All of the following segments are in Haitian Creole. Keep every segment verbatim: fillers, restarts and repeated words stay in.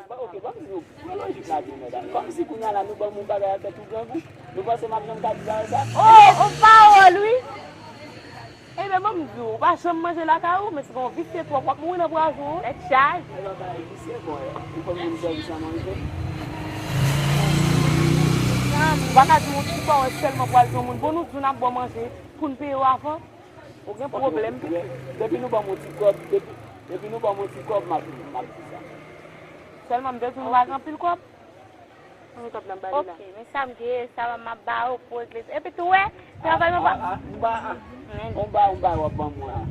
Bon, ok, bon, m di nou, pran lojik la byen, medam. Kòmsi kounye a la, nou ban m yon bagay ak tèt ou grangou, nou panse m ap janm ka di bagay sa? Oh, on pawòl, wi! Ebyen, ban m di w, ou pa janm manje lakay ou, men se yon visye twòp, w ap mouri nan pwazon, wi. Tèt chaje. E pa bagay visye, bon, ou konn moun sèvis nan manje. Ou pa ka di m yon ti pawòl sèlman pou al di yon moun, bon, nou di w n ap ba w manje, pou n peye w avan. Ou gen pwoblèm, pitit. Depi nou ban m yon ti kòb, depi, depi nou ban m yon ti kòb, m ap, m ap di sa. Sèlman m te di w nou pa gen anpil kòb. Konbyen kòb n ap ba li la? Ok, men sa m gen, sa m ap ba ou pou regle. Epi tou, wè, travay mwen pa. Ah, ah, ah, m ba, ah. Men. On ba, on ba w ap ban mwen, ah.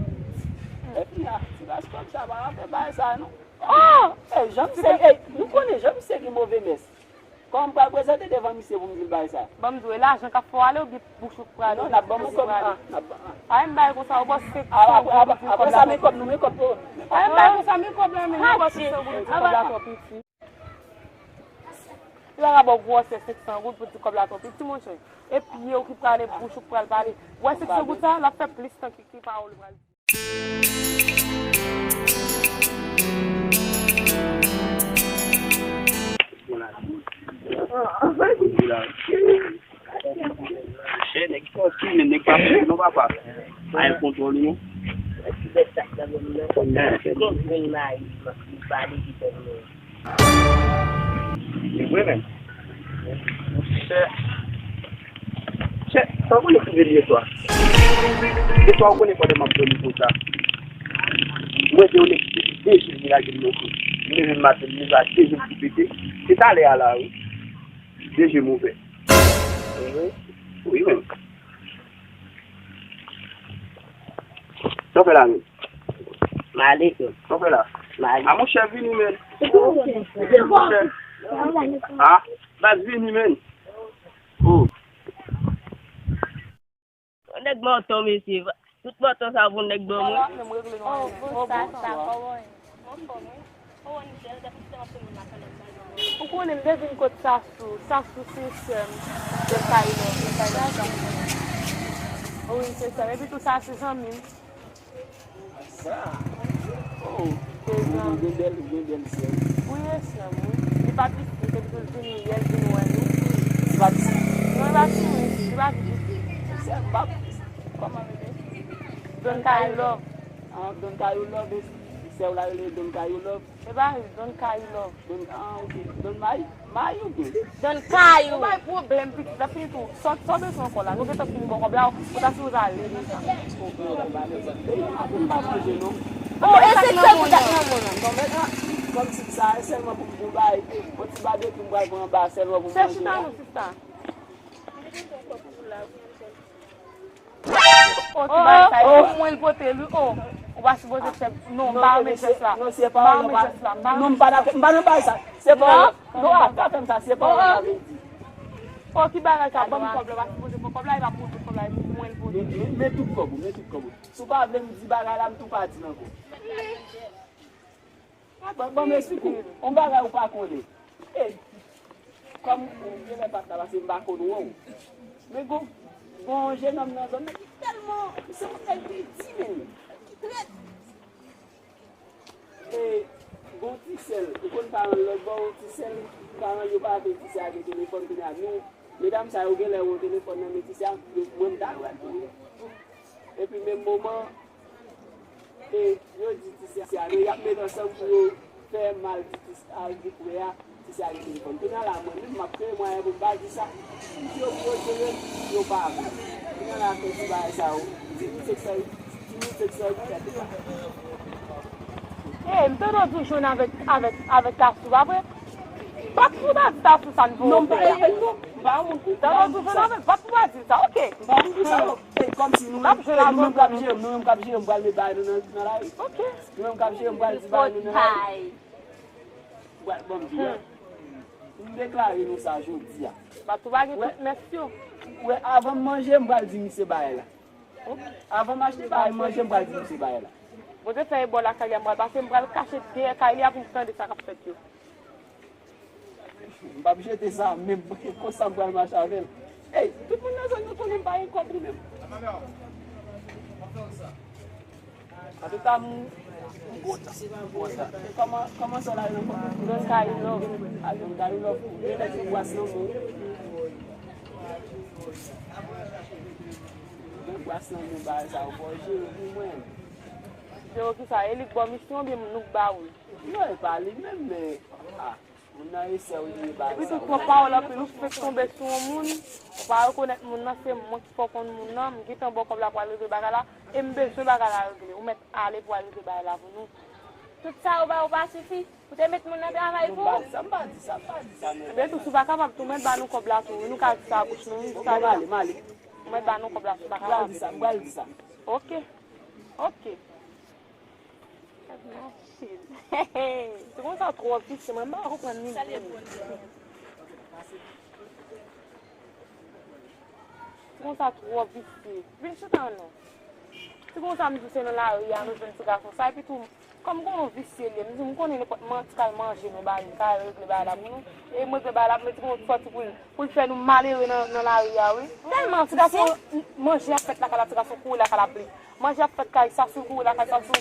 Epi, ah, ti bas kòb sa pa raple bay sa, non. Oh! Ey, Jan misye, ey, nou konnen Jan misye gen move mès. Kòman m pral prezante devan misye pou m di l bay sa? Ban m di w, e lajan k ap fè w ale oubyen bouch ou k prale? Non, n ap ban m kòb, ah, n ap ban, ah. A, m bay konsa, ou bò senk san goud pou di kòb la. Apre sa, men kòb nou, men kòb nou. A, m bay konsa, men kòb la, men ou bò senk san goud pou di kòb la twò piti. Li pa ka ba w gwosè senk san goud pou di kòb la twò piti, monchè. E pye w ki prale, bouch ou k pral pale. Ou wè senk san goud sa, l ap fè plis tan ki, ki pawòl ou pral di. Chè, nèg sa ki men nèg pa fè non papa. Pa gen kontwòl non. Li vre menm. Chè, chè, sa w konnen ki vin yè swa? Yè swa w konnen pandan m ap dòmi konsa. Mwen te yon nèg ki te de jou li lage m nan kou. M leve maten, m leve a de jou m tou pete. Se talè a la, wi. De jou m ouvè. Wi, menm. Sa w fè la menm? M ale, frè. Sa w fè la? M ale. A, monchè, vini, menm. Monchè. A, baz, vini, menm. Oh. Yon nèg mòtò, mesye. Tout mòtò sa pou nèg ban mwen. Oh, bon, sa, sa, kòman w ye? Mwen anfòm, wi. Ou konnen m te vin kot Sasou. Sasou se sè m. Don Kayilò. Wi, se sè m. Epi tou sa se zanmi m. Sa? Oh. Se zanmi. Ou gen bèl, ou gen bèl sè. Wi, e sè m, wi. Li pa pitit, se pou l vini, yè l vin wè nou. Li pa pitit? Non, li pa pitit, li pa pitit. Sè m pa, kòman rele? Don Kayilò. Ah, Don Kayilò, sè w la rele Don Kayilò. E pa Don Kayilò. Don, ah, ok. Don May, May ou byen? Don Kayou. Ou bay pwoblèm, pitit la fini tou. Sa, sa w bezwen ankò la? Nou gentan fini ba w kòb la, ou ta sipoze ale deja. Apre m pa manje, non. Oh, e se sèl pou dat nan mwen nan. Non, men, ah, kòmsi sa, e sèlman pou m, pou m bay, yon ti babekyu m pral pran anba sèlman pou m manje. Fè chita non, sista. Oh, ti bagay sa, e pou mwen l pote l, wi, oh. Ou pa sipoze fè, non, m pa renmen jès la. M pa renmen jès la, m pa renmen jès la. Non, m pa dakò, m pa nan bagay sa. Se pa, non, a, pa fè m sa, se pa. Oh, ki bagay sa, ban m kòb la, ou pa sipoze pran kòb la, e pa pou ou tout kòb la, e pou mwen l pote. Men, men, men tout kòb ou, men tout kòb ou. Si w pa vle m di bagay la, m tou pa di l ankò. Ban, ban m esplike w. Yon bagay ou pa konnen. E, kòm ou genlè pa t la, paske m pa konn wè w. Men gon, gon jennonm nan zòn nan ki tèlman, se yon nèg ki di menm, ki trèt. E, gon ti sè l, ou konn paran l lòt bò, ti sè l, paran l yo pa vle ti sè a gen telefòn, kounye a nou, medam sa yo genlè wè w telefòn nan men ti sè a, yo, mwen m t al wè l tou. Epi menm moman, e yo di ti sè a, men y ap met ansanm pou yo fè mal ti sè a, di frè a, Se a gen telefòn. Kounye a la, mwen menm, m ap kreye mwayen pou m pa di sa. Si yo pou yo jere l, yo pa vle. Kounye a la, fè ti bagay sa yo. Di nou se k fè, di nou se k fè, di fè sa. Ey, m tande w di w jwenn avèk, avèk, avèk Tasou, pa vre? Bat pou ta di Tasou sa n voye. Non, m pa, non, m pa yon moun pou. Tande w di w jwenn avèk, bat pou ta di sa, oke. M pa yon moun pou sa, yo. Ey, kòmsi nou menm, ey, nou menm k ap jere m, nou menm k ap jere m, pral met bagay nou nan, nan lari. Oke. Nou menm k ap jere m, pral di bagay nou nan lari. Pral ban m di la. M deklare nou sa jodi a. Bat pou pa gen tout mès yo. Wè, avan m manje, m pral di misye bagay la. Avan m achte bagay manje, m pral di misye bagay la. Bondye fè e bò lakay li a, m pral pase, m pral kache dèyè kay li a pou m tande sa k ap fèt yo. M p ap jete sa menm, konsa m pral mache avè l. Ey, tout moun nan zòn yo konnen m pa gen kòb li menm. Antouka, m, m kontan. M kontan. E kòman, kòman sa w la ye nan kòman? Don Kay Love. A, Don Kay Love. Gen nèg nan bwas nan men w. Gen bwas nan men w, bagay sa yo fò jere pou mwen. Jere kisa? E li k ba w misyon oubyen nou k ba w li? Non, e pa li menm, men, a. Moun nan e sè w li ye, bagay sa yo. Epi tou, twòp pawòl anpil, ou fenk tonbe sou yon moun, ou pa rekonèt moun nan, se mwen ki fè w konn moun nan, m gentan ba w kòb la pou al regle bagay la, e m bezwen bagay la regle, ou mèt ale pou al regle bagay la pou nou. Tout sa yo ba ou pa sifi? Ou te met moun nan travay pou ou? Non, m pa di sa, m pa di sa, m pa di sa, men. Ebyen tou, si w pa kapab tou, mèt ba nou kòb la tou, wi, nou ka di sa a bouch nou, wi, sa deja. Bon, m ale, m ale. Ou mèt ba nou kòb la, si w pa kapab. M pral di sa, m pral di sa. Oke. Oke. Gad machin. Ti gon sa twò visye, mwen pa konprann li menm. Ti gon sa twò visye. Vin chita non. Ti gon sa m di se nan lari a nou jwenn ti gason sa, epi tou, kòm gon yon visye li ye, m di m konnen nenpòt manti k al manje nou ba li, k al regle bagay la pou nou. E m regle bagay la pou nou, ti gon sòti pou l, pou l fè nou malere nan, nan lari a, wi. Tèlman ti gason manje ap fèt lakay la, ti gason kouri lakay la pou li. Manje ap fèt kay Sasou, kouri lakay Sasou.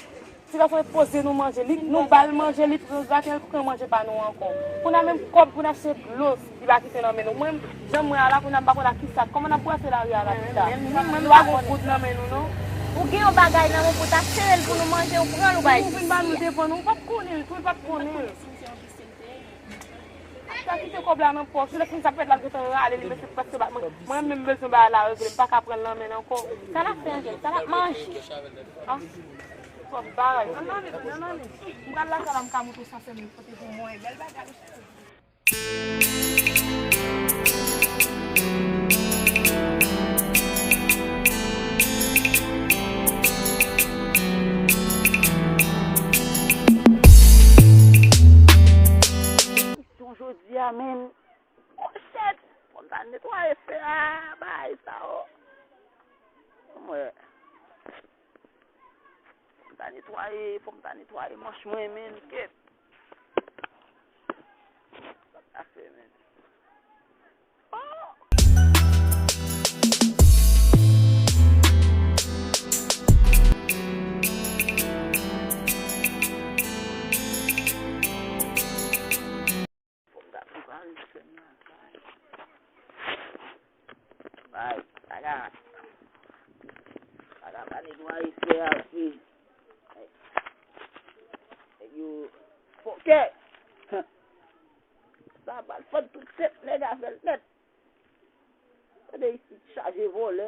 Ti gason e poze nou manje. Li, nou ba l manje, li pran graten l, pran manje pa nou ankò. Kounye a menm kòb pou n achte dlo, li pa kite nan men nou. Mwen, jan mwen a la, kounye a m pa konn a kisa, kòman n ap brase lari a la pita. Menm, menm, menm nou pa gon goud nan men nou, non. Ou gen yon bagay nan men w pou w ta sere l pou nou manje, ou pran l, ou bay visye a. Ou vin ba nou devan nou, ou pa t konnen l tou, ou pa t konnen l. Sa kite kòb la nan pòch, lè fini sa pèt la gentan rale li, mesye prèske bat mwen. Mwen menm bezwen bagay la regle, m pa ka pran l nan men l ankò. Sa n ap fè, Angel? Sa n ap manje? Ah, twòp bagay. Ann ale, ann ale. M pral lakay la, m ka montre w sa fè m kote pou mwen. Bèl bagay, cheri. Yon jodi a, men, oh shit, fò m ta netwaye fè a, bagay sa yo. Mwen, fò m ta netwaye, fò m ta netwaye manch mwen, men, kèt. Sa m ta fè, men. Fò m ta prepare sèn nan. Bay, paga. Paga pa netwaye fè a, fi. Nèg yo fòkè. Sa pral fè tout tèt nèg a fè l nèt. Gade isit chaje vòlè.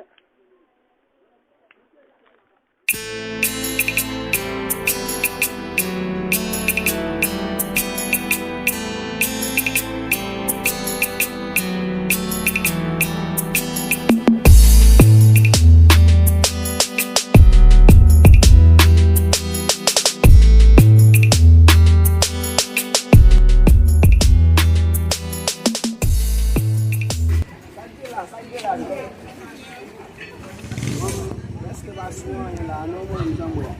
Sa k gen la, sa k gen la menm? Prèske pa sou anyen la, non, mwen menm jan m wè a.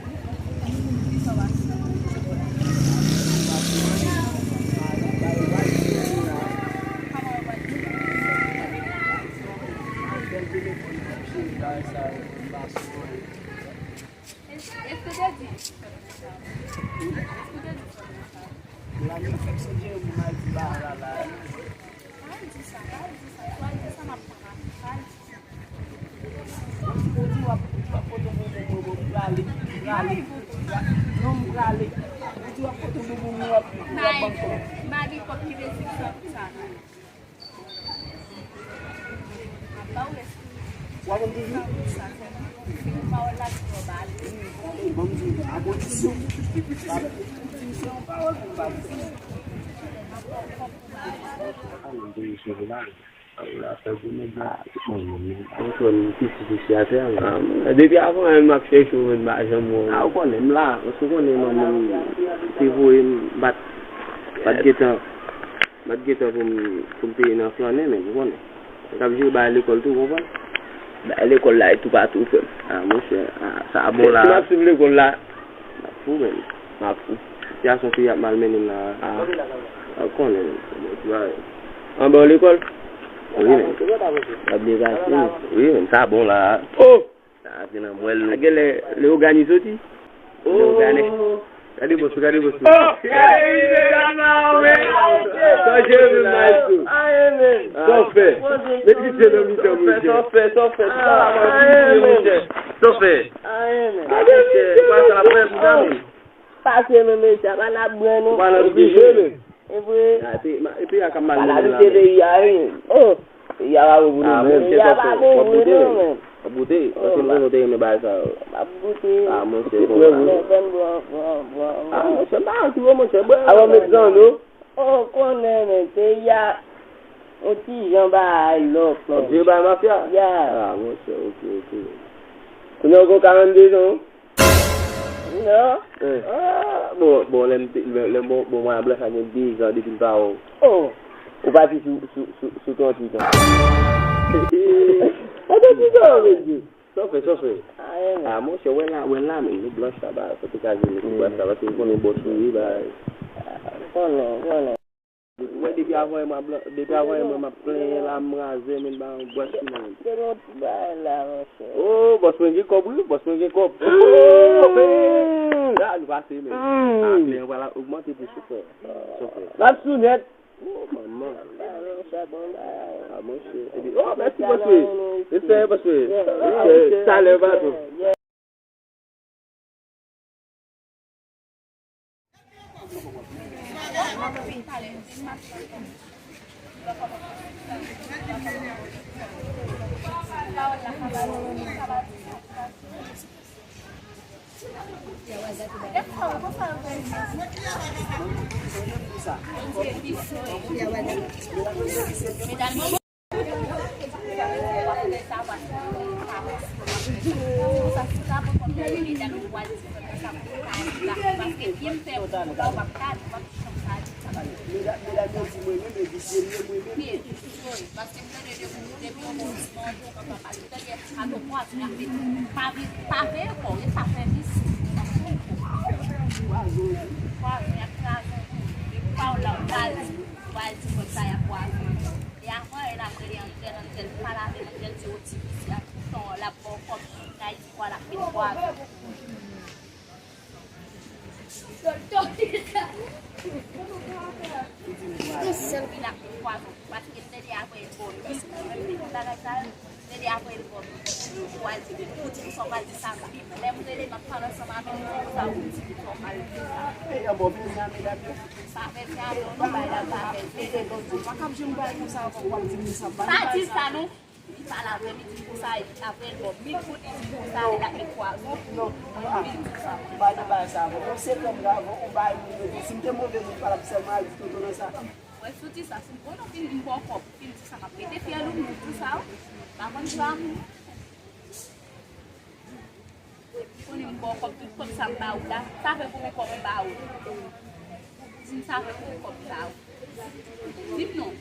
Bèl telefòn, cheri, bagay sa yo, m pa sou anyen. Èske w te di? Èske w te di? La, nou fèk sonje yon moun al di bagay la, la. Pa al di sa, pa al di sa. Si w al di sa, m ap pran avi. Pa al di sa. Ou di w ap, w ap pote yon moun pou mwen, mwen prale. Prale. Non, m prale. Ou di w ap pote boubou m, w ap, w ap ban m kòb. Mari kòb ki bezwen sa, sa. W ap ban m toujou? Ban m di w, a kondisyon, pa di m se yon pawòl pou m pa di. Depi avan menm m ap chèche w, men m pa janm wè w. A, ou konnen m la, paske ou konnen manman m te voye m, m pa t, pa t gentan, pa t gentan pou m, pou m te nan flannen, men ou konnen. Mwen t ap jere bagay lekòl tou, ou konprann? Bagay lekòl la e toupatou, frè m. A, monchè, a, sa bon la. Si m ap swiv lekòl la, m ap fou, menm. M ap fou. Sitiyasyon peyi ap malmennen m la. A, a, ou konnen, menm. Anba w lekòl? Wi, menm. Ap degase, menm. Wi, menm, sa bon la. Oh! Sa antre nan mwèl nou. Genlè, Leyogani soti. Leyogani. Gade bòs ou, gade bòs ou. Oh! Gade, mesye, gade, men. Sa w jere menm, maestro? Sa w fè? Met pye nan mitan, monchè. Sa w fè? Sa w fè? Sa w fè? Gade, mesye, pase menm, mesye, pa nan bren, non. Ou pa nan bren, menm. E vre. A, epi, ma-, epi a ka mal mennen la, menm. Oh! Peyi a pa bon pou nou menm. Peyi a pa bon vre non, menm. W ap goute? Paske m konnen w te renmen bagay sa yo. M ap goute. A, monchè, bon. Fè m bwè, bwè, bwè, bwè. A, monchè, m pa anti w, monchè, bwè. Avan m met zòn, non. Oh, konnen, men, peyi a, yon ti jan bagay lòk, men. W ap jere bagay mafya? Ya. A, monchè, oke, oke. Kounye a w gen karannde zan, non? Non. Eh. Ah, bon, bon, lè m te, lè, lè bon, bon, mwen a blan sa gen de zan depi l pa wè w. Oh. Ou pati sou, sou, sou, sou tranntuit an. Tranntuit an, mesye. Sa w fè, sa w fè? Ah, monchè, wè la, wè la, men, nou blanch la, ba, kote ka jwenn nou blanch la, paske nou konnen bòs nou ye, ba. Konnen, konnen. Wè, depi avan yè m ap, depi avan yè m ap plenyen la, m raze, men ba yon bwès sou mwen. Gen yon ti bagay la, monchè. Oh, bòs mwen gen kòb, wi, bòs mwen gen kòb. Oh, men. La, nou pase, men. Ah, men, pral ogmante plis, chofè. Chofè. M ap sou nèt. Oh, manman. Ah, monchè, bon bagay. Ah, monchè. Epi, oh, mèsi, bòs mwen. Respè, bòs mwen. Respè, talè, bato. Paske m tande de moun depi yon bon ti manje, ou konprann pa li tande, ato pwazon y ap mete. Pa vin, pa veye kò w, e sa fè misye. Pwazon y ap kraze w tou. Depi pa w la, ou pral di, ou pral di kòb sa y ap pwazon. E avan, e l ap rele Angèle, Angèle pa lave, Angèle di, o ti misye a, toutan l ap ba w kòb, nan Ayiti kwa l ap met pwazon. Tout sèl ki la pou pwazon. Paske m te di apre l bon, li menm li di bagay sa yo, m te di apre l bon. Ou al di, ou di m sa w pral di sa, lè m rele m ap pale ansanm avè w, ou di m sa w di sa w pral di sa. Peyi an bon, peyi an medam yo. Pa fè sa non, non, bay la pa fè. Mete bon, pa kap jwenn bagay konsa ankò, w ap di m sa. Pa di sa non. Li pale avè m, li di m konsa, apre l ba w mil goud, li di m konsa, l ap met pwazon pou mwen, li di m konsa. Ou pa nan bagay sa ankò. Ou se kòb la ankò, ou bay moun yo tou. Si m te move moun, m pa t ap sèlman al di tonton nan sa. Wè, si w di sa, si m konnen w fin, m ba w kòb, ou fin di sa, m ap rete fyèl ou, m di w sa, m pa konn sa, m konnen m ba w kòb, tout kòb sa m ba ou la, sa fè konbyen kòb m ba ou? Di m sa fè konbyen kòb m ba ou? Di m non.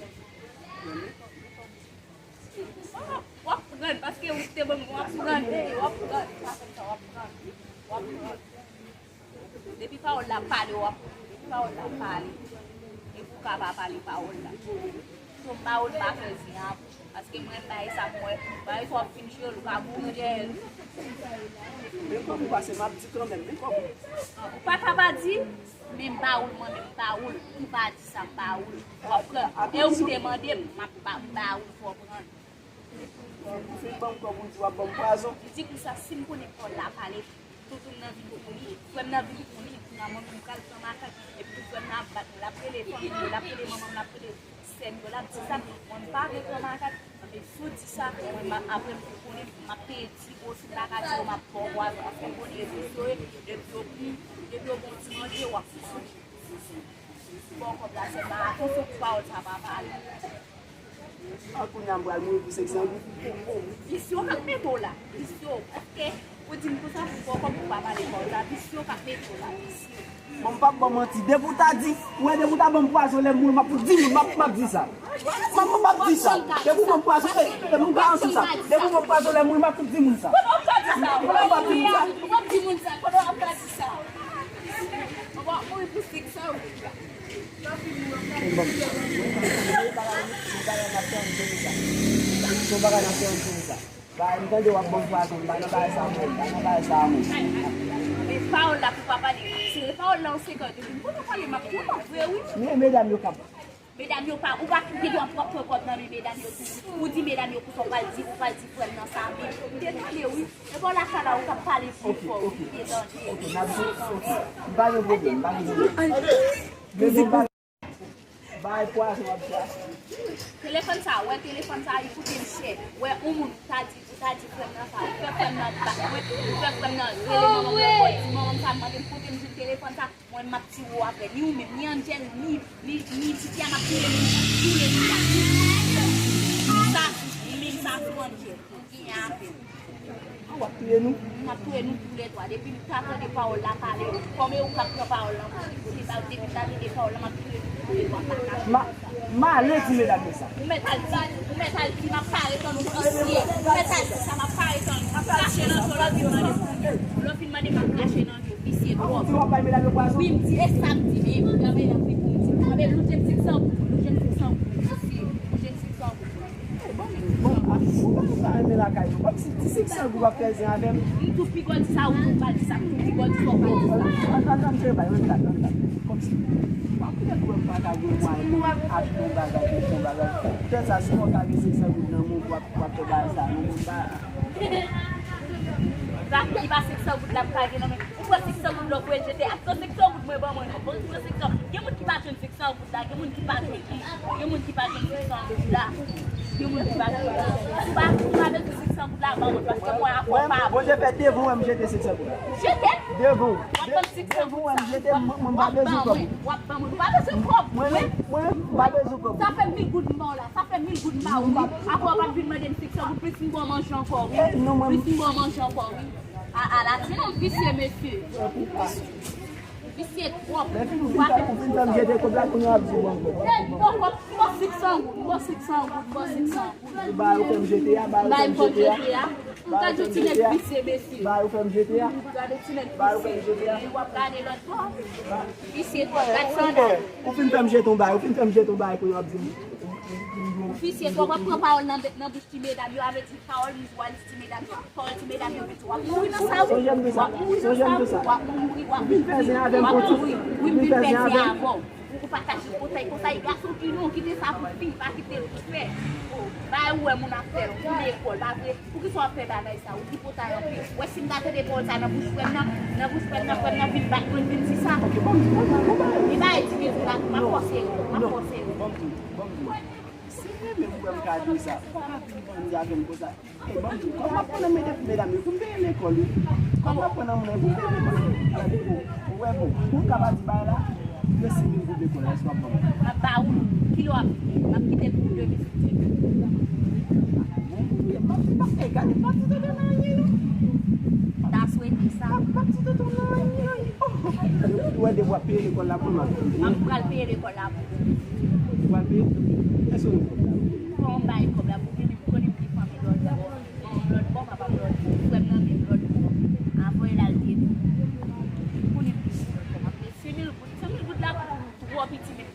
W ap pran, paske ou te ban m, w ap pran, w ap pran, pa fè sa, w ap pran, w ap pran. Depi pawòl la pale, w ap pran. Depi pawòl la pale, depi w ka pa pale pawòl la. So, pawòl pa fè zen a bouch ou, paske mwen, m bay sa pou mwen, bay sa w ap fin jwe, ou ka boure dèyè l. Men kòm ou pase, m ap di kanmenm, men kòm ou pa ka pa di, men m ba ou l, mwen menm, m ba ou l, ou pa di sa, m ba ou l, w ap pran. E ou ki te mande m, m ap ba, m ba ou l, fò w pran. Ou fin ban m kòb, ou di w ap ban m pwazon. Li di konsa, si m konnen pawòl la pale, Toutoun nan vin kouri, frè m nan vin kouri, kounya mwen menm m pral pran makak, epi frè m nan ap bat mwen, l ap rele fanmi l yo, l ap rele manman m, l ap rele sè m yo, l ap di sa, mwen m pa vle pran makak, men si w di sa, mwen m ap, apre m konnen m ap peye ti gwo, si m pa ka di w, m ap ba w pwazon, paske m konnen e visye w ye, depi w, depi w gon ti manje, w ap fou. Bon, kòb la sèlman, atansyon pou pawòl sa pa pale. An kounye a m pral mouri pou senk san goud. Visye w k ap mete w la. Visye w. Èske ou di m konsa pou bon kòb pou pa pale pawòl la. Visye w k ap mete w la. Visye w. Bon, m p ap ba w manti. Depi w ta di, ou wè, depi w ta ban m pwazon lè m mouri, m ap fout di moun, m ap, m ap di sa. M ap, m ap di sa. Depi w ban m pwazon, e, e, m garanti w sa. Depi w ban m pwazon lè m mouri, m ap fout di moun sa. Kote w ap ka di sa? M ap di moun sa. Kote w ap ka di sa? Ou va mouri pou senk san goud la. Bon, se yon bagay n ap fè ann fini sa. Se yon bagay n ap fè ann fini sa. Ba, m tande w ap ban m pwazon, m pa nan bagay sa mwen, m pa nan bagay sa mwen. Men pawòl la pou pa pale. Se pawòl la ou se kòd. Depi m konnen w pale, m ap di w pa vre, wi. Men medam yo k ap Medam yo pa, ou pa gen dwa pran kòb nan men medam yo tou. Ou di medam yo konsa, ou pral di, ou pral di frè m nan sa, men m te tande wi. E bò lakay la ou t ap pale pi fò, wi, m te tande. Ok, n ap di, ok. M pa gen pwoblèm, m pa gen pwoblèm. Men bon, bagay, bagay pwazon w ap di a. Telefòn sa, wè telefòn sa, li koute m chè. Wè, yon moun ta di, ou ta di frè m nan sa, ou fè frè m nan bat mwen, ou fè frè m nan rele manman m, ou di manman m sa, mande m kote m jwenn telefòn sa. Mwen, m ap tiye w avè l. Ni ou menm, ni Angel, ni, ni, ni Viviane ap touye nou. Touye nou la. Sa, li menm sa sou Angel. Ou genyen avè l. A, w ap touye nou? M ap touye nou toulètwa. Depi m ta tande pawòl la pale, kòm e ou k ap pran pawòl lan pou li, depi m ta tande pawòl lan, m ap touye nou toulètwa. M a, m ale di medam yo sa. Ou mèt al di, ou mèt al di, m ap pare tann ou visye. Ou mèt al di sa, m ap pare tann ou. M ap kache nan zye w, lè w vin mande pou mwen. Lè w vin mande, m ap kache nan zye w. Visye twòp. Ou di w ap bay medam yo pwazon? Wi, m di, e sa m di, men, men, men, wi, pou m di. Anben, nou jwenn senk san goud, nou jwenn senk san goud, mesye, nou jwenn senk san goud. Bon, bon, a, ou pa, ou pa renmen lakay nou. Kòmsi ti senk san goud w ap fè zen avè m. M tou pigòl di sa, ou tou pral di sa, m tou pigòl di sa, ou pral di sa. An, an, an, fè bay, an, an, an, kòmsi. W ap kite pou m pa ka gen mwayen pou m achte yon bagay, pou m fè yon bagay. Fè sa, si w ka gen senk san goud nan men w, w ap, w ap fè bagay sa, non, m pa. Li pa, li pa senk san goud la pou pa gen nan men. Ou pran senk san goud la, ou voye l jete. Ap pran senk san goud mwen ban mwen non. Bon, ou pran senk san. Gen moun ki pa jwenn senk san goud la, gen moun ki pa jwenn li. Gen moun ki pa jwenn senk san goud la. Gen moun ki pa jwenn. Ou pa, ou pa bezwen senk san goud la ban mwen, paske mwen avè w pa bon. Bondye fè devan w wè m jete senk san goud la. Jete? Devan w. W ap ban m senk san goud sa. Devan w wè m jete, mwen, mwen pa bezwen kòb. W ap ban mwen. W ap ban mwen. Ou pa bezwen kòb. Mwen, mwen, mwen pa bezwen kòb. Sa fè mil goud m ba w la. Sa fè mil goud m ba ou, wi. Apre w ap vin mande m senk san goud, plis m ba w manje ankò, wi. Eh, non, mwen. Plis m ba w manje ankò, wi. A, a, la, se yon visye, mesye. Visye twòp. Lè fini, ou fin fè, ou fin fè m jete kòb la, kounye a w ap di w ban m kòb. Eh, m ba w kòb, m ba w senk san goud, m ba w senk san goud, m ba w senk san goud. Ba yo fè m jete a, ba yo fè m jete a. M gade yon ti nèg visye, mesye. Ba yo fè m jete a. Gade ti nèg visye. Epi w ap gade lòt bò. Visye twòp, gad sandal. Ou fin fè m jete yon bagay, ou fin fè m jete yon bagay kounye a w ap di m. Visye twòp, w ap pran pawòl nan, nan bouch ti medam yo, avè ti pawòl mizwa ti medam yo. Pawòl ti medam yo, w ap mouri nan sa, wi. W ap mouri nan sa, wi. W ap mouri, w ap mouri. Wi, m vin fè zen avè w. Ou, ou pa ka jis pote l konsa, e gason ki non, kite sa pou fi, pa kite l pou fè. O, bay ou wè moun ap fè, ou lekòl, pa vre? Poukisa w ap fè bagay sa? Ou tripotay anpil. Ou wè si m ta tande pawòl sa nan bouch frè m nan, nan bouch frè m nan, frè m nan vin bat mwen, vin di sa. Ok, ban m di, ban m di, ban m di. E bagay ti medam la, m ap fòse yo, m ap fòse yo. Ban m di, ban m di. Si w renmen m, frè m ka di sa. Ou pa vin bandi avè m konsa. E ban m di, kòb m ap pran nan men medam yo pou m peye lekòl, wi. Kòb m ap pran nan men yo pou m peye lekòl. Ou wè, bon, ou ka pa di bagay la, de senk mil goud lekòl la, èske w ap ban m? M ap ba ou, kilè w ap vini? M ap kite l pou de mil. Bon, m ap, m ap, e, gade, m ap di tonton nan anyen, non. M ta swete sa. M ap, m ap di tonton nan anyen, non. Ou wè, depi w ap peye lekòl la pou m ap vini. M ap pral peye lekòl la pou ou. Ou pral peye? Èske w gen kòb la? Fò m bay kòb la pou vini, m konnen m gen fanmi lòt bò. Manman m lòt bò, papa m lòt bò, frè m nan menm lòt bò. Avè l al te di. Pou li plis lòt bò. M ap peye senk mil goud. Senk mil goud la pou twò piti menm.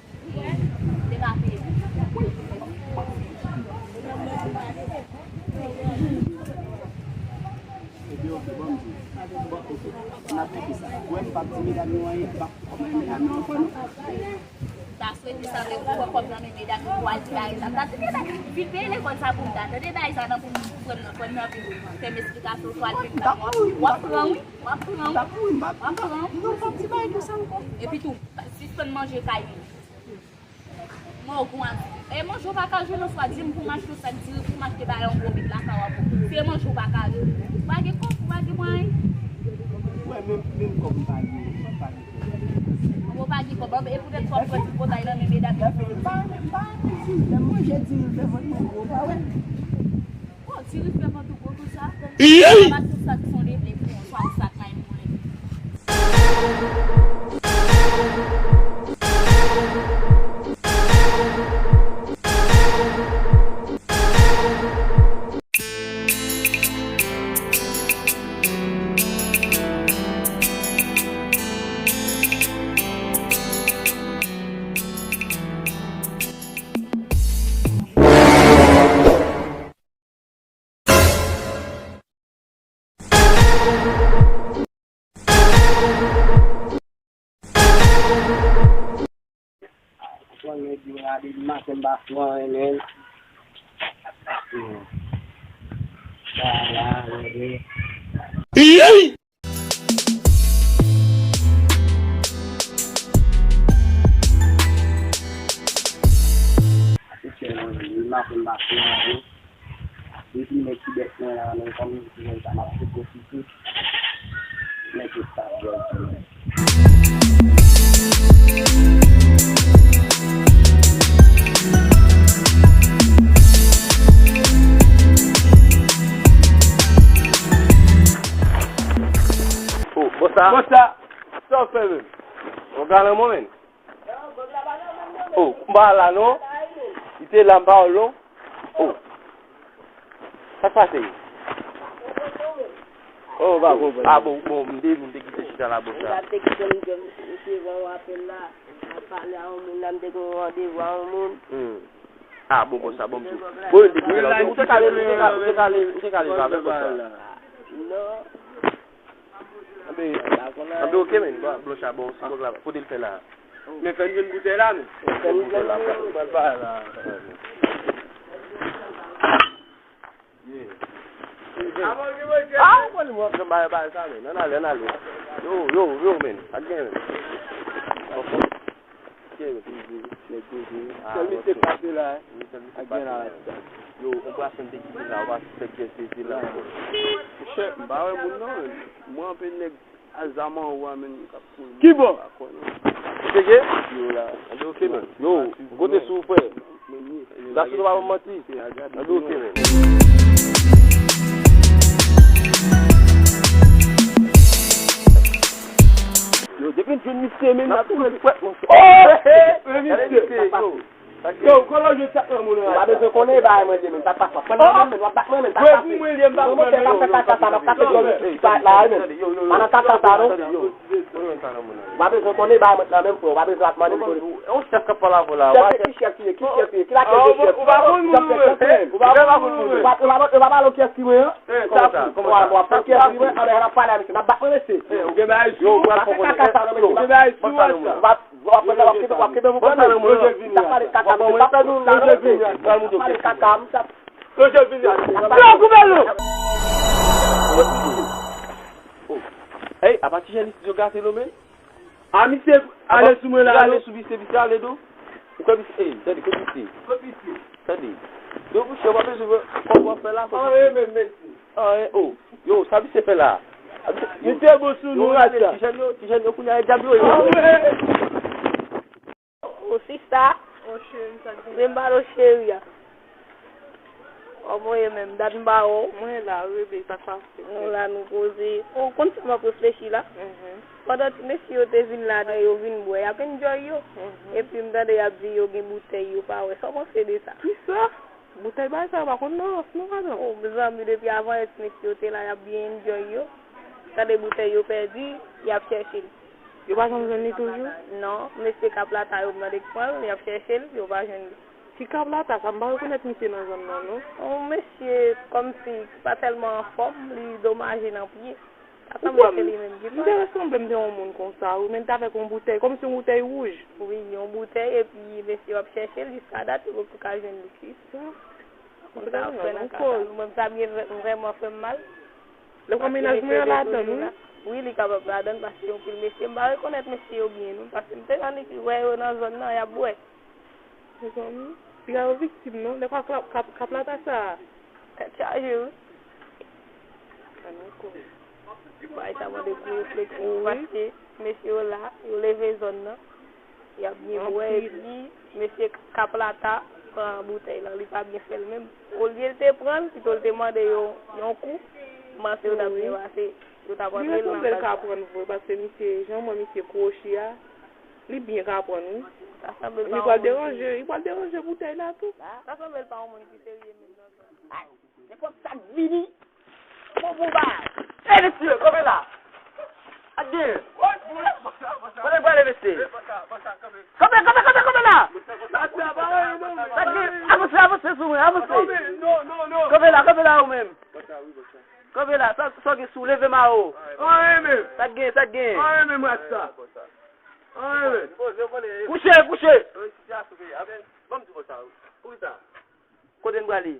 Te ka peye. Ebyen, oke, ban m di. Bon, oke. N ap kite sa. Ou wè, m p ap di medam yo anyen, m p ap kòmanse medam yo ankò, non. Gason epi sa vle pou pran kòb nan men medam yo pou al peye sa. Tande bagay, vin peye lekòl sa pou m ta. Tande bagay sa nan pou m pran nan, pran nan vin fè m esplikasyon sou al vin ta. W ap pran wi, w ap pran wi, w ap pran wi. Non, pa ti bagay konsa ankò. Epi tou, sispann manje kay moun. Mò gwan. E manje w pa ka jwenn yon fwa, di m pou m achte yon sak diri, pou m achte bagay yon gwo bit lakay w ap. Se manje w pa ka jwenn. Ou pa gen kòb, ou pa gen mwayen. Wè, menm, menm kòb m pa gen, m pa gen. Bon, pa gen kòb, e poutèt fò m pran ti potay nan men medam yo. Lè fè pa renmen, pa renmen di, lè manje di, lè vant mwen gwo, pa wè. Bon, ti ris fè vant ou gwo konsa. Iyy! Sa pa tout sa ki son de ble pou yon, swa yon sak may moulen. Konn nèg yo la depi maten m pa fè anyen, men. Sa la, gade. Depi nèg ki bèt mwen la, men kòm nou di nèg sa, m ap fè pwofite. Nèg yo sa djòl tou. Oh, bòs la. Bòs la. Sa w fè menm? Yon galan mwen menm. Oh, m pa la non. Li te la, m pa wè l non. Oh. Sa k pase? Oh, ba, bon, bon. Ah, bon, bon, m te, m te kite chita la, bon, sa. M te kite m, m te pran yon apèl la. M ap pale a yon moun la, m te gen yon randevou a yon moun. Hmm. Ah, bon, bon, sa, bon, m tou. Bon, m te kite la. Ou te ka ale, ou te ka ale, ou te ka ale, ou te ka ale avèk, bon, sa. Non. Anben, anben, oke, men, ba, blanch la, bon, si kòk la, kote l fè la? Men fè n jwenn boutèy la, men. Fè n jwenn boutèy la, pral ba la. Yeah. Ah, ou konn mwen, jan bagay, bagay sa, men. Ann ale, ann ale. Yo, yo, yo, men. Pa t gen, men. Sèl misye k pase la, wi, sèl misye k pase la. Yo, yon pwason te kite la, w pa fè kè sezi la. Monchè, m pa wè moun non, men. Mwen anpe nèg a zam anwo a, men, k ap kouri. Ki bò? M pa kwè non. Ou tcheke? Yo la. Anbe oke, men. Yo, kote sou frè. Gason, nou pa ban m manti. Anbe oke, men. Yo, depi n jwenn misye, men, n ap touye l frèt, monchè. Oh! Gade misye, yo. Yo, kòlò jwe chak nan moun nan. Ou pa bezwen konnen bagay mwen di, men, sa k pase. Pran nan men, men, w ap bat mwen, men, sa k pase. Mwen, mwen, m pa fè kaka sa, m ap kase djòl misye ki parèt la, men. Pa nan kaka sa, non. Ou pa bezwen konnen bagay mwen nan menm, frè. Ou pa bezwen ap mande m konnen. Yon chèf k ap pale avè w la. Chèf ki chèf li ye, ki chèf li ye, ki lakèl de chèf? Ou pa konn moun ou ye. Ou pa konn moun ou ye. Ou pa, ou pa, ou pa pale w kiyès ki mwen an? Kòman sa? Kòman sa? W ap konn kiyès ki mwen, anben, n ap pale a misye, n ap bat mwen, mesye. Ou gen bagay sou ou? Ou pa fè kaka sa, non, mesye. Ou gen bagay sou ou, sa? W ap, w ap kenbe, w ap kenbe, w ap kenbe, w ap kenbe. Misye ap pale kaka, misye pa fè nou la, non, mesye. Pale kaka, misye ap Yo, koupe l non! Ey, apa ti jèn isit yo gate non, men? A misye ale sou mwen la, ale sou misye, misye ale do. Ou kwè misye, ey, tande, kot misye? Kot misye? Tande. Yo, mouche, w pa bezwen wè kòman w ap fè la, kot misye? Anyen, men, mesye. Anyen, oh. Yo, sa misye fè la? Misye bon sou nou, rasta. Ti jèn yo, ti jèn yo, kounye a, e dyab yo ye. O sista. O cheri, sa k gen? Vin pale w cheri a. Kòman w ye menm? Dat m pa wè w. Mwen la, bebe, sa k pase? Nou la, nou poze. Ou konn sa m ap reflechi la? Mhm. Pandan ti mesye yo te vin la, yo vin bwè, y ap enjoy yo. Mhm. Epi m tande y ap di yo gen boutèy, yo pa wè. Sa w panse de sa? Kisa? Boutèy bagay sa yo pa konn nan rans non, madanm. O, mezanmi, depi avan yè ti mesye yo te la, y ap byen enjoy yo. Tande boutèy yo pèdi, y ap chèche l. Yo pa janm jwenn li toujou? Non, mesye Kaplata yo mande k pran l, y ap chèche l, yo pa jwenn li. Ki Kaplata sa? M pa rekonèt misye nan zòn nan, non. Yon mesye kòmsi ki pa tèlman anfòm, li domaje nan pye. Sa sanble se li menm ki pale. M te sanble m te yon moun konsa, wi, men l t avèk yon boutèy, kòmsi yon boutèy wouj. Wi, yon boutèy, epi mesye w ap chèche l jiska dat, ou poko ka jwenn li. Kisa? Konsa ap fè nan ka sa. Mwen, sa byen vrè-, vrèman fè m mal. Lè w wè mennaj mwen an ladann, wi. Wi, li kapab ladann, paske yon pil mesye, m pa rekonèt mesye yo byen, non, paske m te tande ki wè yo nan zòn nan, y ap bwè. Mezanmi, piga yo viktim, non, lè kwa kap, kap, kap lata sa a. Tèt chaje, wi. Ann ankò. Bagay sa mande gwo refleksyon, wi, paske mesye yo la, yo leve zòn nan. Y ap byen bwè, epi mesye Kaplata pran boutèy lan, li pa byen fè l menm. Olye l te pran l, pito l te mande yo yon kou, m panse yo t ap byen pase. Yo t ap antre l nan baz la. Li ka pran vre, paske misye, jan mwen misye kwochi a, li byen ka pran, wi. Li pral deranje, li pral deranje boutèy la tou. Sa sanble l pa yon moun ki serye menm nan zòn. Nenpòt sa k vini, bon pou ba. Ey, mesye, kanpe la. Ak gen. Kote w prale, mesye? Kanpe, kanpe, kanpe, kanpe la. Sa k gen? Avanse, avanse sou mwen, avanse. Kanpe la, kanpe la ou menm. Kanpe la, sa, sa w gen sou, leve mawo. Sa k gen, sa k gen? Kouche, kouche. Kote n prale?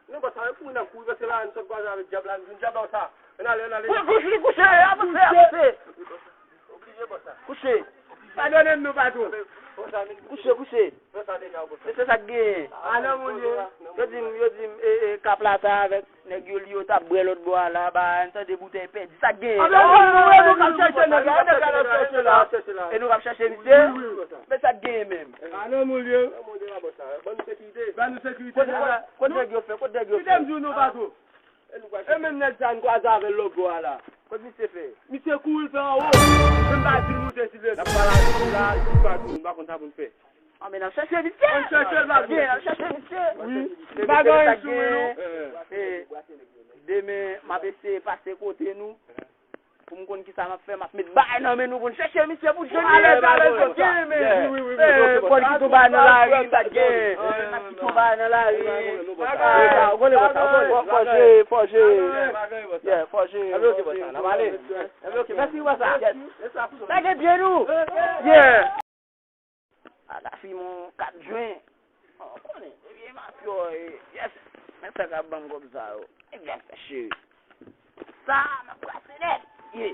Non, bòs, sa kouri n ap kouri, paske la, n sot kwaze avèk dyab la, n di dyab la sa. Ann ale, ann ale. Kou-, kouche, kouche, avanse, avanse. Oblije, bòs la. Kouche. Padone m non, patwon. Kouche, kouche. E se sa k genyen. Alò, moun yo. Yo di m, yo di m, e, e, Kaplata avèk nèg yo li yo t ap bwè lòt bò a la, ba, n tande boutèy pèdi. Sa k genyen? Anben, nou, nou, nou k ap chèche nèg la, nèg la n ap chèche la. E nou k ap chèche misye? Wi, wi. Men sa k genyen menm? Alò, moun yo. Ban nou sekirite. Ban nou sekirite, nèg la. Kote nèg yo fè? Kote nèg yo fè? Kite m di w non, patwon. E menm nèg sa a n kwaze avè l lòt bò a la. Kot misye fè? Misye kouri fè anwo. Men m pa di l moute sou leve. N ap pale avè l la, li pa di nou, m pa konn sa pou n fè. An, men n ap chèche misye. Ann chèche l, pa di. N ap chèche misye. Wi. M pa gen anyen sou mwen, non. Demen, m ap eseye pase kote nou. Pou m konn kisa m ap fè, m ap met bagay nan men nou pou n chèche misye pou n jwenn li. Alèz, alèz, bòs la. Wi, wi, wi, wi. Fò n kite yon bagay nan lari, sa k gen. Fò n kite yon bagay nan lari. Fò jere, fò jere. Yeah, fò jere. N ap ale. Mèsi, bòs la. Yes. Lage byen nou. Yeah. A la fi mon kat jwen. Ou konnen, depi e mafya, e, yes. Men sa k ap ban m kòb sa yo. Nèg la fè cheri. Sa, m ap brase nèt. Yeah.